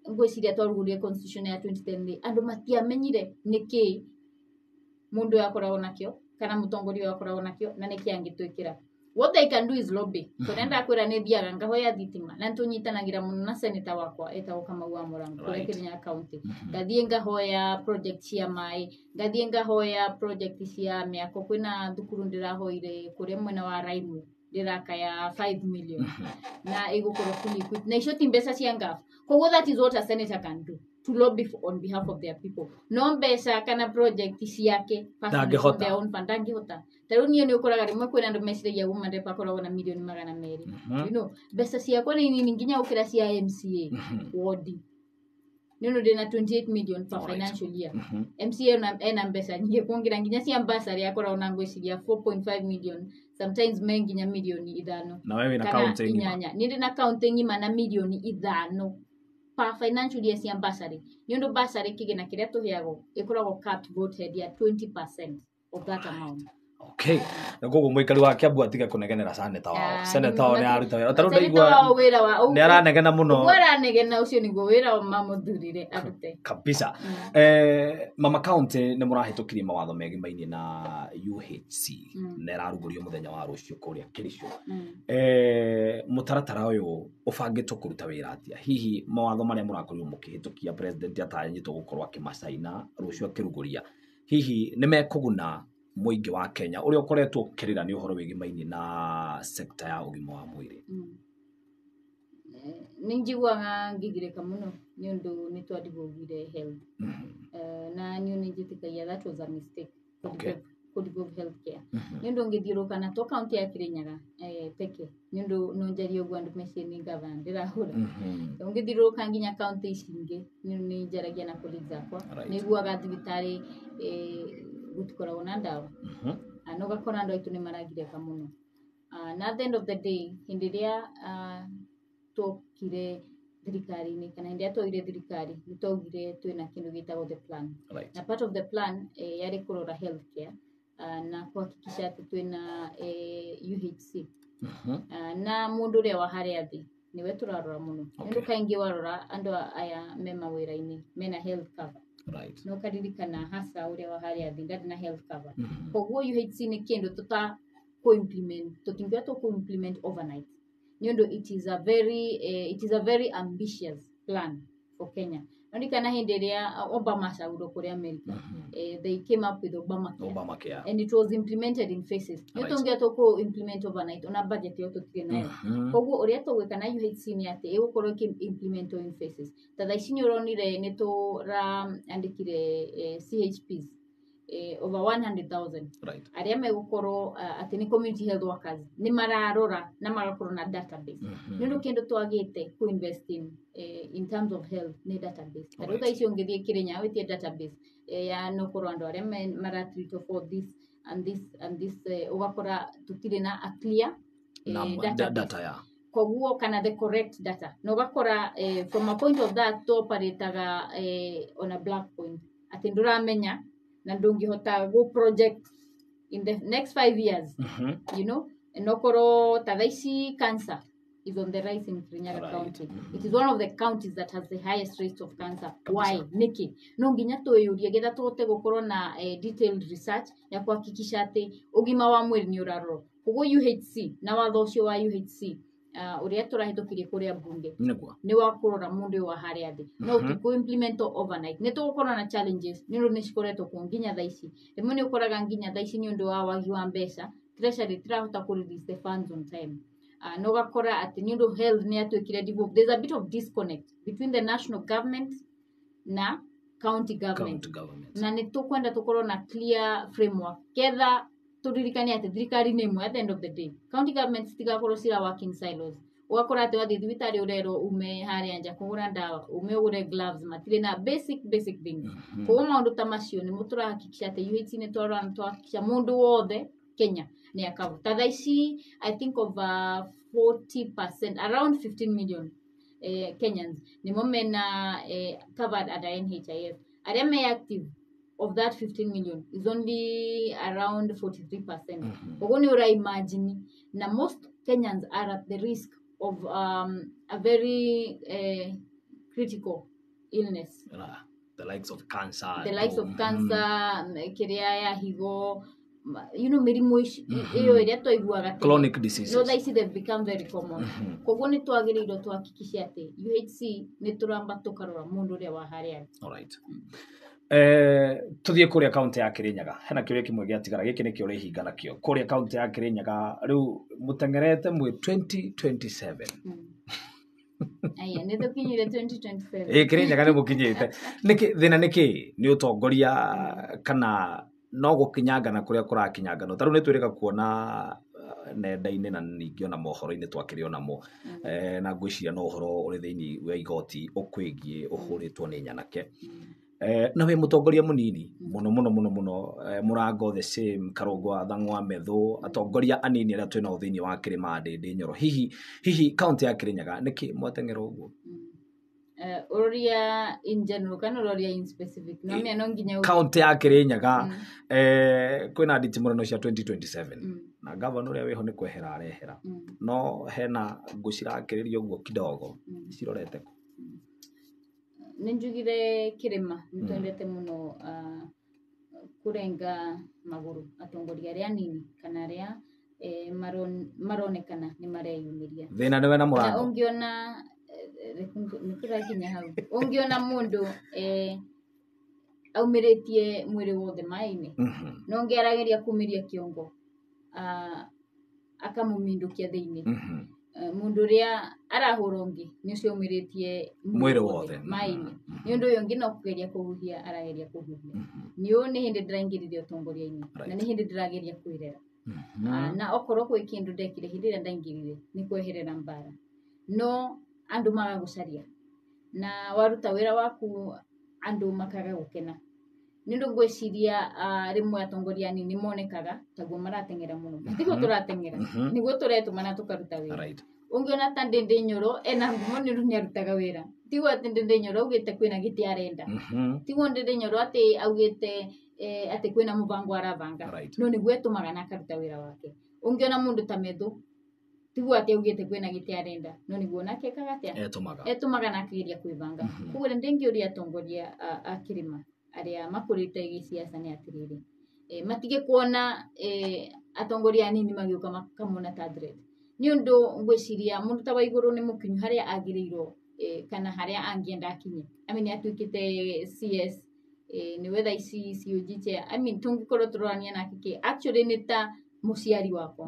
B: ngwĩciria twarugũrire constitution ya 2010 rĩ, andũ matiamenyire nĩkĩ mũndũ ũyũ akoragwo nakĩo kana mũtongoria ũyũ akoragwo nakĩo na nĩkĩ angĩtwĩkĩra. What they can do is lobby. Tondũ ndakwĩra nĩ thiaga ngahoya thitima na nĩtũnyitanagĩra mũno na senator wakwa etagwo Kamau wa Mũrango kũrĩa Kirinyaga County. Ngathiĩ ngahoya project cia maĩ, ngathiĩ ngahoya project cia mĩako. Kwĩna thukuru ndĩrahoire kũrĩa mwena wa Raimu, ndĩraka ya 5 million na ĩgũkorwo fully equipped, na icio ti mbeca cia ngafu. Koguo that is what a senator can do, to to lobby on behalf of their people. No mbeca kana project ciake
A: Ndangĩhota.
B: their own fund ndangĩhota. Ta rĩu niĩ nĩ ũkoraga rĩmwe kwĩna andũ meciragia woman rep akoragwo na mirioni 200. Mbeca ciakwa nĩ nini nginya gũkĩra cia MCA wodi. Nĩ ũndũ ndĩna 28 million per financial year. MCA ena mbeca nyingĩ kuongerera nginya cia bursary akoragwo na ngwĩciria 4.5 million, sometimes me nginya mirioni 5.
A: Na wewe wĩna
B: Kana
A: kaunti ng'ima.
B: 8. Niĩ ndĩ na kaunti ng'ima na mirioni 5 per financial year cia bursary. Nĩ ũndũ bursary kĩgĩna kĩrĩa tũheagwo ĩkoragwo capped voted ya 20% of that amount.
A: Okay, na koguo mũikari wa Kiambu atige kũnegenera saneta wao.
B: Ah,
A: Seneta wao nĩ aruta wĩra ta rĩu.
B: Senator
A: Ndaigua
B: wao wĩra wa
A: nĩ aranegena mũno.
B: Ũguo aranegena, ũcio nĩguo wĩra mamũthurire arute.
A: Kabisa. Mama county nĩ mũrahĩtũkirie mawatho megimainie na UHC na ĩrarugũrio mũthenya wa rũciũ kũrĩa Kericho. Mũtaratara ũyũ ũbangĩtwo kũruta wĩra atĩa? Hihi mawatho marĩa mũrakorirwo mũkĩhĩtũkia, president atanyĩtwo gũkorwo akĩmacaina rũciũ akĩrugũria, hihi nĩ mekũguna mũingĩ wa Kenya ũrĩa ũkoretwo ũkĩrĩra nĩ ũhoro wĩgimainie na sekta ya ũgima wa mwĩrĩ?
B: Nĩ njiguaga ngĩgirĩka mũno nĩ ũndũ nĩ twadevolvire health. Na niĩ nĩ njĩtĩkagia that was a mistake kũdevolve healthcare, nĩ ũndũ ũngĩthiũrũrũka na to kaunti ya Kirinyaga peke, nĩ ũndũ no njarie ũguo andũ mecirie nĩ gavana ndĩrahũra. Ũngĩthiũrũrũka nginya kaunti ici ingĩ, nĩ njaragia na colleagues akwa, nĩ iguaga thibitarĩ gũtikoragwo na ndawa. Na ũgakora andũ aitũ nĩ maragirĩka mũno. Na at the end of the day, hĩndĩ ĩrĩa twokire thirikari-inĩ kana hĩndĩ ĩrĩa twoire thirikari, nĩ twaugire twĩna kĩndũ gĩtagwo the plan. Na part of the plan yarĩ kũrora healthcare na kuhakikisha atĩ twĩna UHC. Na mũndũ ũrĩa wa harĩa thĩ nĩwe tũrarora mũno, nĩ ũndũ kaingĩ warora andũ aya me mawĩra-inĩ mena health cover, no ũkaririkana hasa ũrĩa wa harĩa thĩ ndarĩ na health cover. Koguo UHC nĩ kĩndũ tũta kũ-implement, tũtingiuga tũkũ-implement overnight, nĩ ũndũ it is a very ambitious plan for Kenya. Ndirikana hĩndĩ ĩrĩa Obama acagũrwo kũrĩa America, they came up with Obamacare.
A: Obamacare.
B: And it was implemented in phases. Nĩ tũngiuga tũkũ implement overnight, ona budget ĩyo tũtirĩ nayo. Koguo ũrĩa tũgwĩka na UHC nĩ atĩ ĩgũkorwo ĩkĩ implement in phases. Ta thaa ici nĩ ũronire nĩ tũraandĩkire CHPs over 100,000 arĩa megũkorwo atĩ nĩ community health workers, nĩ mararora na magakorwo na database, nĩ ũndũ kĩndũ twagĩte ku invest in terms of health nĩ database. Ta rĩu thaa ici ũngĩthiĩ Kĩrĩnyaga wĩtie database ya nokorwo andũ arĩa maratreatwo for this and this and this, ũgakora tũtirĩ na a clear database.
A: Data ya
B: Koguo kana the correct data, na ũgakora from a point of that tũoperataga on a black point atĩ ndũramenya na ndũngĩhota go project in the next 5 years. Nokorwo ta thaa ici cancer is on the rise in Kirinyaga County. It is one of the counties that has the highest rate of cancer. Why? Nĩkĩ? No nginya twĩyũrie getha tũhote gũkorwo na detailed research ya kuhakikisha atĩ ũgima wa mwĩrĩ nĩ ũrarorwo. Koguo UHC na watho ũcio wa UHC ũrĩa tũrahĩtũkirie kũrĩa bunge nĩ wa kũrora mũndũ ũyũ wa harĩa thĩ, no ti kũ implement overnight. Nĩ tũgũkorwo na challenges, nĩ ũndũ nĩ cikoretwo kuo nginya thaa ici. Rĩmwe nĩ ũkoraga nginya thaa ici nĩ ũndũ wa wagi wa mbeca, treasury tirahota kũ release the funds on time. Na ũgakora atĩ nĩ ũndũ health nĩ yatuĩkire devolved, there's a bit of disconnect between the national government na county government.
A: County government.
B: Na nĩ tũkwenda tũkorwo na clear framework ketha tũririkane atĩ thirikari nĩ ĩmwe. At the end of the day, county government citigakorwo cira work in silos. Ũgakora atĩ wathiĩ thibitarĩ ũrerwo ume harĩa nja kũgũra ndawa, ume ũgũre gloves, matirĩ na basic basic things. Koguo maũndũ ta macio nĩmo tũrahakikisha atĩ UHC nĩ twarora na twahakikisha mũndũ wothe Kenya nĩ akavu. Ta thaa ici I think over 40%, around 15 million Kenyans nĩmo mena covered under NHIF. Arĩa me active of that 15 million is only around 43%. Koguo nĩ ũra imagine na most Kenyans are at the risk of a very critical illness.
A: The likes of cancer.
B: The likes of cancer, kĩrĩa ya higo, mĩrimũ ĩyo ĩrĩa twaiguaga tene.
A: Chronic diseases.
B: No thaa ici they've become very common. Koguo nĩ twagĩrĩirwo tuhakikishe atĩ UHC nĩ tũramba tũkarora mũndũ ũrĩa wa harĩa thĩ.
A: Alright. Tuthiĩ kũrĩa kaunti ya Kirinyaga. Hena kĩũria kĩmwe gĩatigara, gĩkĩ nĩkĩo ũrĩhinga nakĩo. Kũrĩa kaunti ya Kirinyaga rĩu mũteng'erete mwĩ 2027.
B: Aya nĩ tũkinyire 2027.
A: Ĩ Kĩrĩnyaga nĩ mũkinyĩte. Nĩkĩ thĩna nĩkĩ? Nĩ ũtongoria kana no gũkinyangana kũrĩa kũrakinyangana? Ta rĩu nĩ twĩrĩga kuona nenda-inĩ na ningĩ ona mohoro-inĩ twakĩrĩ onamo. Na ngwĩciria no ũhoro ũrĩ thĩinĩ wa igoti ũkwĩgiĩ ũhũrĩtwo nĩ nyanake. Na wĩ mũtongoria mũnini mũno mũno mũno mũno, Mũrango the same, Karũngwa Thang'wa Methu, atongoria anini arĩa twĩnao thĩinĩ wa Kĩrĩma Ndĩndĩ Nyoro. Hihi hihi kaunti ya Kĩrĩnyaga nĩkĩ mwateng'era ũguo?
B: Ũroria in general kana ũroria in specific? No mĩa no nginya
A: kaunti ya Kĩrĩnyaga, kwĩna nditimũrano cia 2027 na gavana ũrĩa wĩho nĩ kwehera arehera, no hena ngũ cirakĩrĩria ũguo kidogo, cirorete kũ?
B: Nĩ njugire kĩrĩma nĩ twendete mũno kũrenga magũrũ atongoria arĩa anini kana arĩa maronekana nĩ mareyumĩria.
A: Thĩna nĩwe na Mũrango.
B: Ũngĩona nĩ tũrakinya hau, ũngĩona mũndũ aumĩrĩtie mwĩrĩ wothe maĩ-inĩ, no ũngĩ arageria kumĩria kĩongo akamũmindũkia thĩinĩ. Mũndũ ũrĩa arahũra ũngĩ nĩ ũcio aumĩrĩtie
A: mwĩrĩ wothe
B: maĩ-inĩ, nĩ ũndũ ũyũ ũngĩ no kũgeria kũhuhia arageria kũhuhia. Nĩ ũũ nĩ hĩndĩ ndĩraingĩrire ũtongoria-inĩ na nĩ hĩndĩ ndĩrageria kwĩrera. Na okorwo gwĩ kĩndũ ndekire hĩndĩ ĩrĩa ndaingĩrire nĩ kweherera mbara, no andũ magagũcaria na waruta wĩra waku andũ makaga gũkena. Nĩ ũndũ ngwĩciria rĩmwe atongoria anini monekaga taguo marateng'era mũno, tiguo tũrateng'era, nĩguo tũretũma na tũkaruta wĩra. Ũngĩona ta Ndĩndĩ Nyoro ena ngumo nĩ ũndũ nĩarutaga wĩra, tiguo atĩ Ndĩndĩ Nyoro augĩte kwĩna gĩtĩ arenda, tiguo Ndĩndĩ Nyoro atĩ augĩte atĩ kwĩna mũbango arabanga, no nĩguo etũmaga na akaruta wĩra wake. Ũngĩona mũndũ ta Methu tiguo atĩ augĩte kwĩna gĩtĩ arenda, no nĩguo nake ekaga atĩa? Etũmaga na akageria kwĩbanga. Koguo ndĩngĩũria atongoria a kĩrĩma arĩa makũrĩte gĩciaca nĩ atĩrĩrĩ, matige kuona atongoria anini magĩũka makamona ta threat. Nĩ ũndũ ngwĩciria mũndũ ta Waigũrũ nĩ mũkinyu harĩa agĩrĩirwo kana harĩa angĩenda akinye. I mean atuĩkĩte CS, nĩwe thaa ici COG chair. I mean tũngĩkorwo tũrorania nake kĩ actually nĩ ta mũciari wakwa.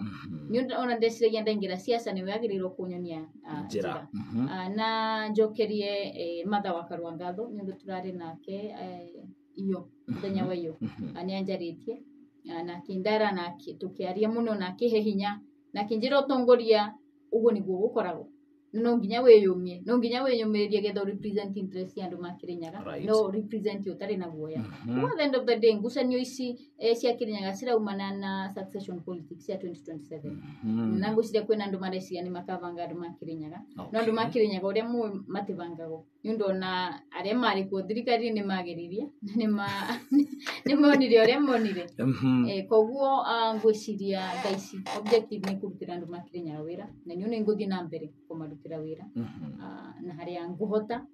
B: Nĩ ũndũ ona ndeciragia ndaingĩra ciaca nĩwe agĩrĩirwo kũnyonia njĩra. Na njokerie Martha wa Karua ngatho nĩ ũndũ tũrarĩ nake iyo mũthenya wa iyo, nĩ anjarĩtie na akĩndara na tũkĩaria mũno na akĩhe hinya na akĩnjĩra ũtongoria ũguo nĩguo gũkoragwo, no nginya wĩyũmie, no nginya wĩyũmĩrĩrie getha represent interest ya andũ ma Kĩrĩnyaga, no represent ũtarĩ na guoya. At the end of the day ngucanio ici cia Kĩrĩnyaga ciraumana na succession politics cia 2027. Na ngwĩciria kwĩna andũ mareciria nĩ makabanga andũ ma Kĩrĩnyaga, no andũ ma Kĩrĩnyaga ũrĩa mũĩ matibangagwo, nĩ ũndũ ona arĩa marĩ kuo thirikari-inĩ nĩ mageririe nĩ monire ũrĩa monire. Koguo ngwĩciria thaa ici objective nĩ kũrutĩra andũ ma Kĩrĩnyaga wĩra, na niĩ nĩ ngũthiĩ na mbere kũmarutĩra wĩra na harĩa ngũhota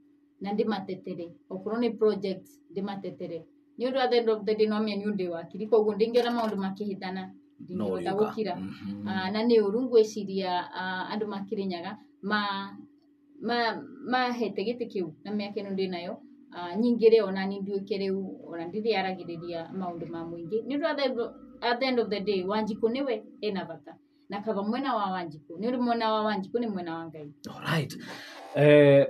B: na ndĩmatetere, okorwo nĩ projects ndĩmatetere, nĩ ũndũ at the end of the day no mĩa nĩ ũndũ wakiri, koguo ndingĩona maũndũ makĩhĩtana ndingĩhota gũkira. Na nĩ ũru ngwĩciria andũ ma Kĩrĩnyaga mahete gĩtĩ kĩu na mĩaka ĩno ndĩnayo nyingĩre ona niĩ nduĩke rĩu ona ndirĩaragĩrĩria maũndũ ma mũingĩ, nĩ ũndũ at the end of the day Wanjikũ nĩwe ena bata na kaba mwena wa Wanjikũ, nĩ ũndũ mwena wa Wanjikũ nĩ mwena wa Ngai.
A: Alright.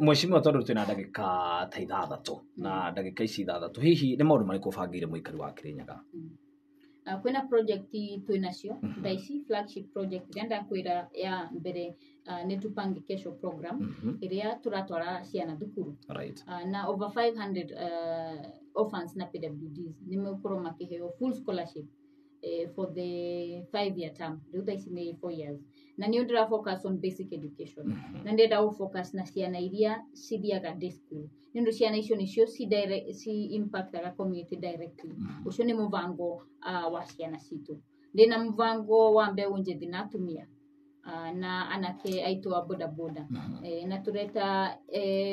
A: Mheshimiwa, tondũ twĩna ndagĩka ta ithathatũ na ndagĩka ici ithathatũ, hihi nĩ maũndũ marĩkũ ũbangĩire mũikari wa Kĩrĩnyaga?
B: Kwĩna project twĩnacio thaa ici, flagship project ĩrĩa ndakwĩra ya mbere nĩ Tupange Kesho program ĩrĩa tũratwara ciana thukuru. Na over 500 orphans na PWDs nĩ megũkorwo makĩheo full scholarship for the 5-year term. Rĩu thaa ici nĩ 4 years. Na nĩ ndĩra focus on basic education. Na ndĩrenda gũ focus na ciana iria cithiaga day school. Nĩ ũndũ ciana icio nĩcio ci impactaga community directly. Ũcio nĩ mũbango wa ciana citũ. Ndĩna mũbango wa mbeũ njĩthĩ na atumia na anake aitũ a boda boda. Na tũreta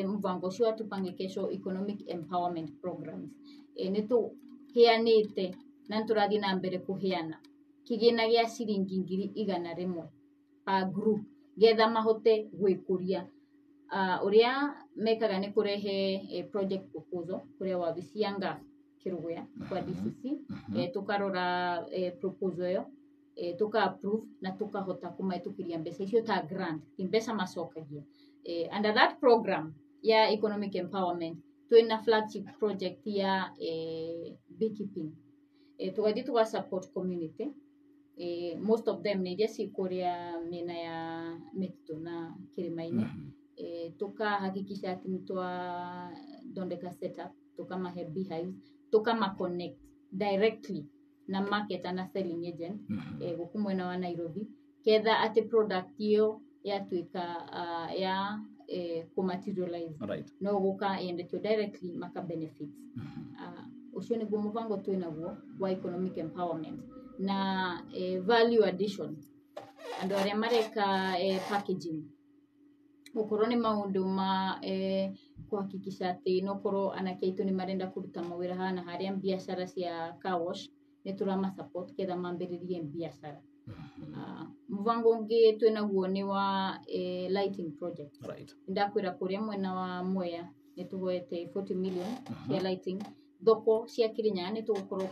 B: mũbango ũcio wa Tupange Kesho Economic Empowerment Programs. Nĩ tũheanĩte na nĩ tũrathiĩ na mbere kũheana kĩgĩna gĩa ciringi 100,000 per group getha mahote gwĩkũria. Ũrĩa mekaga nĩ kũrehe project proposal kũrĩa wabici ya NGAAF Kĩrũgũya kwa DCC, tũkarora proposal ĩyo, tũka approve na tũkahota kũmahĩtũkĩria mbeca icio ta grant, ti mbeca macokagia. Under that program ya economic empowerment twina flagship project ya beekeeping. Tugathiĩ tuga support community. Most of them nĩ iria ciĩ kũrĩa mĩena ya mĩtitũ na kĩrĩma-inĩ. Tukahakikisha atĩ nĩ twathondeka setup, tukamahe beehives, tukama connect directly na market na selling agent gũkũ mwena wa Nairobi, ketha atĩ product ĩyo yatuĩka ya kũmaterialize no gũka yendetio directly maka benefit. Ũcio nĩguo mũbango twĩnaguo wa economic empowerment na value addition. Andũ arĩa mareka packaging, gũkorwo nĩ maũndũ ma kuhakikisha atĩ nokorwo anake aitũ nĩ marenda kũruta mawĩra haha na harĩa, biacara cia car wash nĩ tũrama support ketha mambĩrĩrie biacara. Mũbango ũngĩ twĩnaguo nĩ wa lighting project. Ndakwĩra kũrĩa mwena wa Mwea nĩ tũhoete 40 million cia lighting. Thoko cia Kirinyaga nĩ tũgũkorwo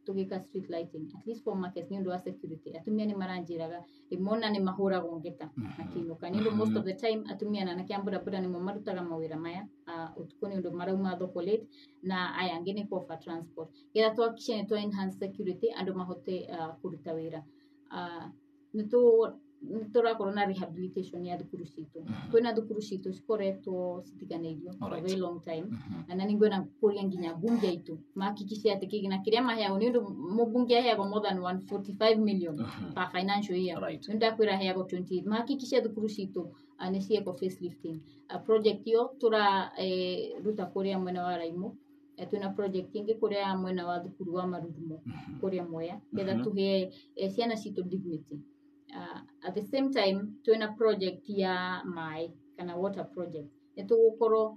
B: tũgĩka street lighting at least for markets nĩ ũndũ wa security. Atumia nĩ maranjĩraga rĩmwe ona nĩ mahũragwo ngeta makĩinũka, nĩ ũndũ most of the time atumia na anake a bodaboda nĩmo marutaga mawĩra maya ũtukũ, nĩ ũndũ marauma thoko late na aya angĩ nĩ offer transport. Getha tuhakikishe nĩ twa enhance security andũ mahote kũruta wĩra. Nĩ tũrakorwo na rehabilitation ya thukuru citũ. Kwĩna thukuru citũ cikoretwo citiganĩirio for a very long time, na nĩ ngwenda kũria nginya mbunge aitũ mahakikishe atĩ kĩgĩna kĩrĩa maheagwo, nĩ ũndũ mũmbunge aheagwo more than 145 million per financial year. Nĩ ndakwĩra aheagwo 28, mahakikishe thukuru citũ nĩ ciekwo facelifting. Project ĩyo tũra ruta kũrĩa mwena wa Raimo. Twĩna project ĩngĩ kũrĩa mwena wa thukuru wa Marurumo kũrĩa Mwea, getha tũhe ciana citũ dignity. At the same time twĩna project ya maĩ kana water project. Nĩ tũgũkorwo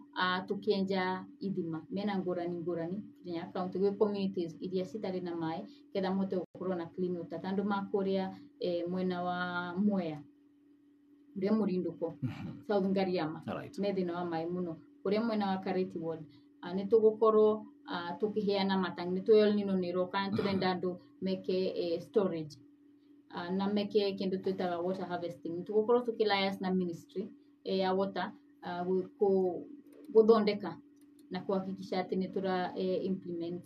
B: tũkĩenja ithima mĩena ngũrani ngũrani Kirinyaga county gwĩ communities iria citarĩ na maĩ, ketha mahote gũkorwo na clean water. Ta andũ ma kũrĩa mwena wa Mwea kũrĩa Mũrindũko, South Ngariama, me thĩna wa maĩ mũno. Kũrĩa mwena wa Kareti ward nĩ tũgũkorwo tũkĩheana matangi, nĩ tũĩ El Nino nĩ ĩroka, nĩ tũrenda andũ meke storage na meke kĩndũ twĩtaga water harvesting. Nĩ tũgũkorwo tũkĩ liaise na ministry ya water gũthondeka na kuhakikisha atĩ nĩ tũra implement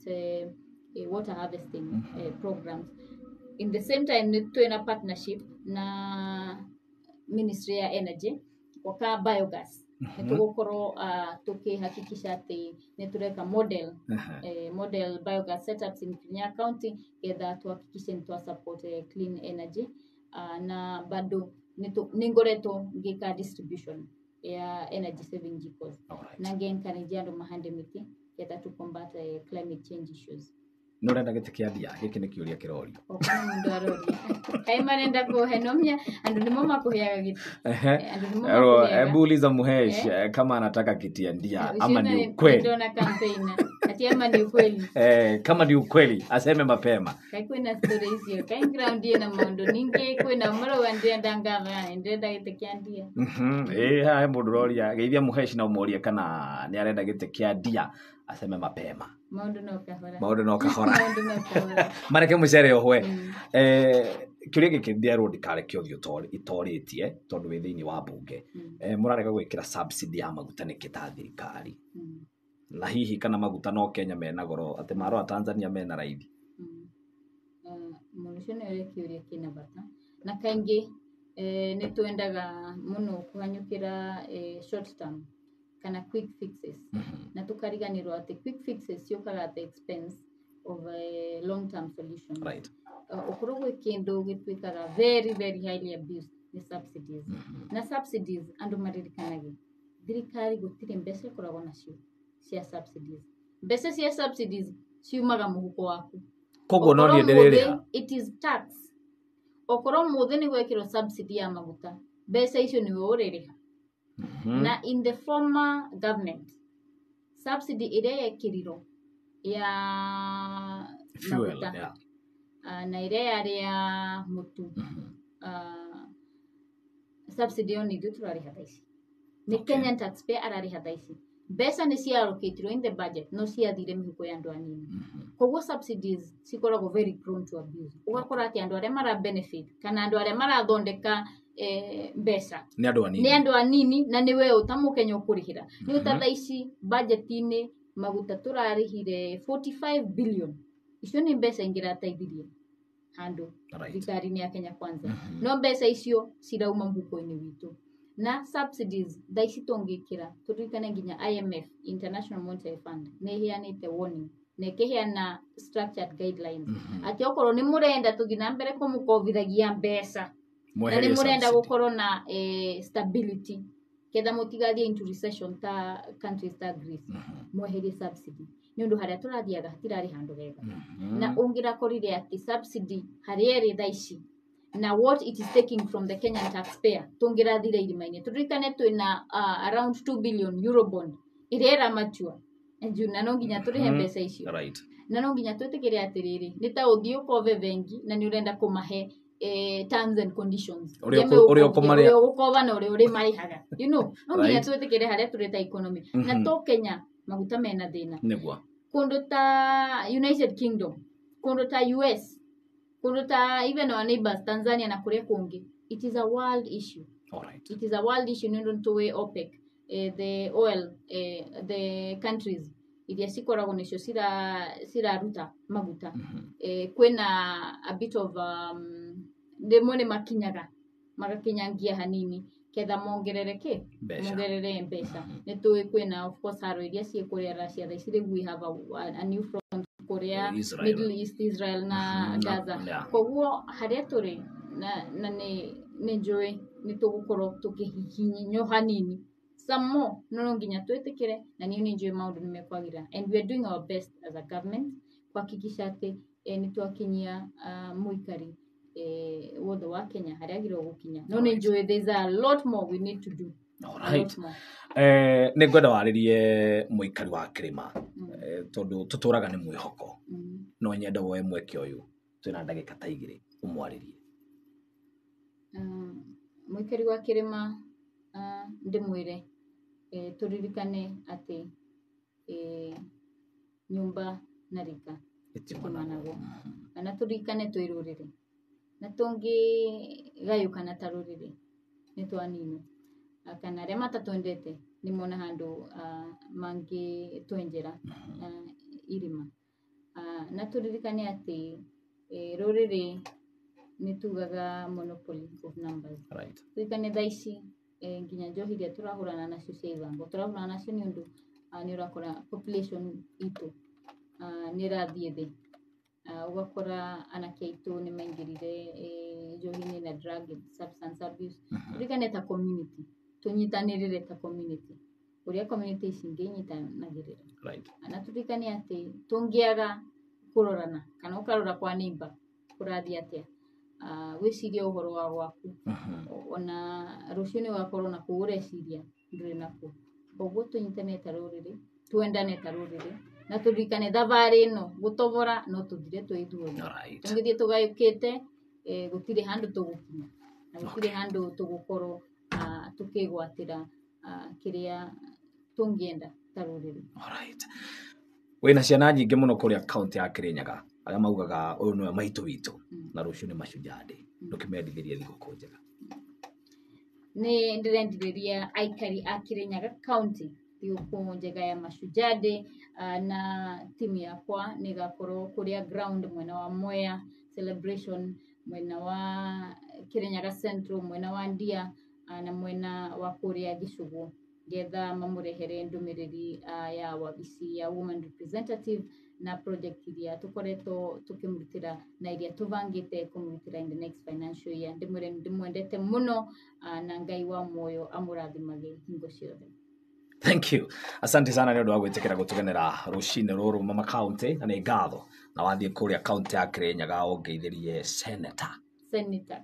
B: water harvesting programs. In the same time nĩ twĩna partnership na ministry ya energy gwaka biogas. Nĩ tũgũkorwo tũkĩhakikisha atĩ nĩ tũreka model model biogas setups in Kirinyaga county, getha tuhakikishe nĩ twa support clean energy. Na bado nĩ ngoretwo ngĩka distribution ya energy saving jikos na ngĩ encourage andũ mahande mĩtĩ getha to combat climate change issues.
A: Nĩ ũrenda gĩtĩ kĩa ndia? Gĩkĩ nĩ kĩũria kĩrorio.
B: Okorwo mũndũ aroria kaĩ marenda kũhenomia, andũ nĩmo makũheaga gĩtĩ. Andũ nĩmo makũheaga.
A: Hebu uliza Muhesh kama anataka kiti ya ndia ama ni ukweli.
B: Ndio campaign ati ama ni ukweli.
A: Kama ni ukweli aseme mapema.
B: Kai kwina story icio, kai ground na maundu ningi kwina moro wa ndia ndangava ndenda gĩtĩ kĩa ndia.
A: Hae mũndũ ũroria geithia Muhesh na ũmũrie kana nĩ arenda gĩtĩ kĩa ndia aseme mapema.
B: Maundu no kahora.
A: Maundu no kahora.
B: Maundu no kahora.
A: Mareke mucere ohwe. Kĩũria gĩkĩ ndĩarwo ndikareke ũthiũ itorĩtie tondũ wĩ thĩinĩ wa mbunge. Mũrarega gwĩkĩra subsidy ya maguta nĩkĩ ta thirikari? Na hihi kana maguta no Kenya mena goro atĩ marora Tanzania mena raithi?
B: Mũndũ ũcio nĩ oria kĩũria kĩna bata, na kaingĩ nĩ twendaga mũno kũhanyũkĩra short term kana quick fixes, na tukariganirwo atĩ quick fixes ciũkaga at the expense of long term solutions. Ũkorwo gwĩ kĩndũ gĩtuĩkaga very very highly abused nĩ subsidies. Na subsidies andũ maririkanage thirikari gũtirĩ mbeca ĩkoragwo nacio cia subsidies. Mbeca cia subsidies ciumaga mũhuko waku.
A: Koguo no niĩ ndĩrĩrĩha.
B: It is tax. Okorwo mũthĩ nĩ gwekĩrwo subsidy ya maguta, mbeca icio nĩwe ũrĩrĩha. Na in the former government subsidy ĩrĩa yekĩrirwo ya
A: fuel,
B: maguta, na ĩrĩa yarĩ ya mũtu, subsidy ĩyo nĩ ithuĩ tũrarĩha thaa ici. Nĩ Kenyan taxpayer ararĩha thaa ici. Mbeca nĩ ciallocatirwo in the budget no ciathire mĩhuko ya andũ anini. Koguo subsidies cikoragwo very prone to abuse. Ũgakora atĩ andũ arĩa mara benefit kana andũ arĩa marathondeka mbeca
A: nĩ andũ anini,
B: nĩ andũ anini, na nĩ we ũta mũkenya ũkũrĩhĩra. Nĩ ũta thaa ici budget-inĩ maguta tũrarĩhire 45 billion. Icio nĩ mbeca ingĩrateithirie handũ thirikari-inĩ ya Kenya Kwanza. No mbeca icio cirauma mũhuko-inĩ witũ. Na subsidies thaa ici tũngĩkĩra, tũririkane nginya IMF, International Monetary Fund, nĩ ĩheanĩte warning na ĩkĩheana structured guidelines atĩ okorwo nĩ mũrenda tũthiĩ na mbere kũmũkovithagia mbeca, na nĩ mũrenda gũkorwo na stability ketha mũtigathiĩ into recession ta countries ta Greece, mweherie subsidy. Nĩ ũndũ harĩa tũrathiaga hatirarĩ handũ hega. Na ũngĩrakorire atĩ subsidy harĩa ĩrĩ thaa ici na what it is taking from the Kenyan taxpayer, tũngĩrathire irima-inĩ. Tũririkane twĩna around 2 billion eurobond ĩrĩa ĩramatua na no nginya tũrĩhe mbeca icio. Na no nginya twĩtĩkĩre atĩrĩrĩ, nĩ ta ũthiĩ ũkove bengi na nĩ ũrenda kũmahe terms and conditions
A: ũrĩa
B: ũgũkova na ũrĩa ũrĩmarĩhaga, you know, no nginya twĩtĩkĩre harĩa tũrĩ ta economy. Na to Kenya maguta mena thĩna. Kũndũ ta United Kingdom, kũndũ ta US, kũndũ ta even our neighbors Tanzania na kũrĩa kũngĩ, it is a world issue. It is a world issue. Nĩ ũndũ nĩtũĩ OPEC, the oil, the countries iria cikoragwo nĩcio ciraruta maguta, kwĩna a bit of rĩmwe nĩ makinyaga magakinyangia hanini ketha mongerere kĩ, mongerere mbeca. Nĩ tũĩ kwĩna of course haro iria ciĩ kũrĩa Russia thaa ici, rĩu we have a new front kũrĩa Middle East, Israel na Gaza. Koguo harĩa tũrĩ na nĩ njũĩ nĩ tũgũkorwo tũkĩhihinywo hanini some more, no nginya twĩtĩkĩre, na niĩ nĩ njũĩ maũndũ nĩ mekwagĩra, and we are doing our best as a government kuhakikisha atĩ nĩ twakinyia mũikari wothe wa Kenya harĩa agĩrĩirwo gũkinya. No nĩ njũĩ there is a lot more we need to do.
A: Alright. Nĩ ngwenda warĩrie mũikari wa kĩrĩma, tondũ tũtũraga nĩ mwĩhoko. No nyende woe mweke ũyũ twĩna ndagĩka ta igĩrĩ ũmwarĩrie.
B: Mũikari wa kĩrĩma, ndĩmwĩre tũririkane atĩ nyũmba na rika itimanagwo, na tũririkane twĩ rũrĩrĩ, na tũngĩgayũkana ta rũrĩrĩ nĩ twaninwo, kana arĩa matatwendete nĩ mona handũ mangĩtwenjera irima. Na tũririkane atĩ rũrĩrĩ nĩ tugaga monopoly of numbers. Tũririkane thaa ici nginya njohi iria tũrahũrana nacio cia ibango, tũrahũrana nacio nĩ ũndũ nĩ ũrakora population itũ nĩ ĩrathiĩ thĩ. Ũgakora anake aitũ nĩ maingĩrire njohi-inĩ na drug and substance abuse. Tũririkane ta community, tũnyitanĩrĩre ta community ũrĩa community ici ingĩ inyitanagĩrĩra. Na tũririkane atĩ tũngĩaga kũrorana kana ũkarora kwa neighbor kũrathiĩ atĩa, wĩcirie ũhoro wa gwaku, ona rũciũ nĩ ũgakorwo na kũu ũreciria ndũrĩ nakuo. Koguo tũnyitane ta rũrĩrĩ, twendane ta rũrĩrĩ, na tũririkane thabarĩ ĩno gũtobora no tũthire twĩ ithuothe. Tũngĩthiĩ tũgayũkĩte, gũtirĩ handũ tũgũkinya, na gũtirĩ handũ tũgũkorwo tũkĩgwatĩra kĩrĩa tũngĩenda ta rũrĩrĩ.
A: Wĩna ciana nyingĩ mũno kũrĩa kaunti ya Kirinyaga arĩa maugaga ũyũ nĩwe maitũ witũ na rũciũ nĩ Mashujaa Day, ndũkĩmendithĩrie thigũkũ njega.
B: Nĩ ndĩrendithĩria aikari a Kirinyaga county thigũkũ njega ya Mashujaa Day, na timu yakwa nĩ ĩgakorwo kũrĩa ground mwena wa Mwea celebration, mwena wa Kirinyaga Central, mwena wa Ndia na mwena wa kũrĩa Gĩcũgũ, getha mamũrehere ndũmĩrĩri ya wabici ya woman representative na project iria tũkoretwo tũkĩmũrutĩra na iria tũbangĩte kũmũrutĩra in the next financial year. Ndĩmwĩre ndĩmwendete mũno, na Ngai wa muoyo amũrathimage hingo ciothe.
A: Thank you. Asante sana nĩ ũndũ wa gwĩtĩkĩra gũtũgenera rũcinĩ rũrũ mama county, na nĩ ngatho. Na wathiĩ kũrĩa county ya Kirinyaga ũngeithĩrie Senator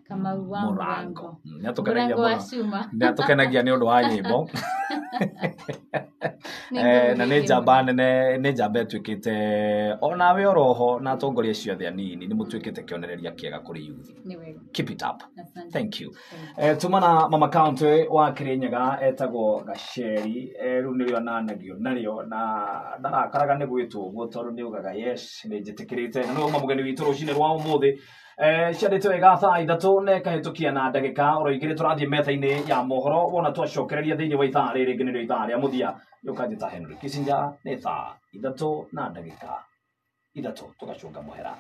B: Kamau wa
A: Mũrango. Nĩ atũkenagia nĩ ũndũ wa nyĩmbo. Na nĩ njamba nene, nĩ njamba ĩtuĩkĩte onawe oroho na atongoria acio othe anini nĩ mũtuĩkĩte kĩonereria kĩega kũrĩ youth. Keep it up. Thank you. Tuma na mama county wa Kirinyaga etagwo Gacheri, rĩu nĩrĩo ananagio narĩo, na ndarakaraga nĩ gwĩtwo ũguo tondũ nĩ ugaga yes nĩ njĩtĩkĩrĩte. Na nĩwe uma mũgeni witũ rũcinĩ rwa ũmũthĩ. Ciandĩte wega thaa 3 na ĩkahĩtũkia na ndagĩka oro 2 tũrathiĩ metha-inĩ ya mohoro wona twacokereria thĩinĩ wa ithaa rĩrĩ rĩngĩ nĩrĩo ithaa rĩa mũthia yũkanjĩta Henry Kissinger nĩ thaa 3 na ndagĩka 3 tũgacũnga mũhera.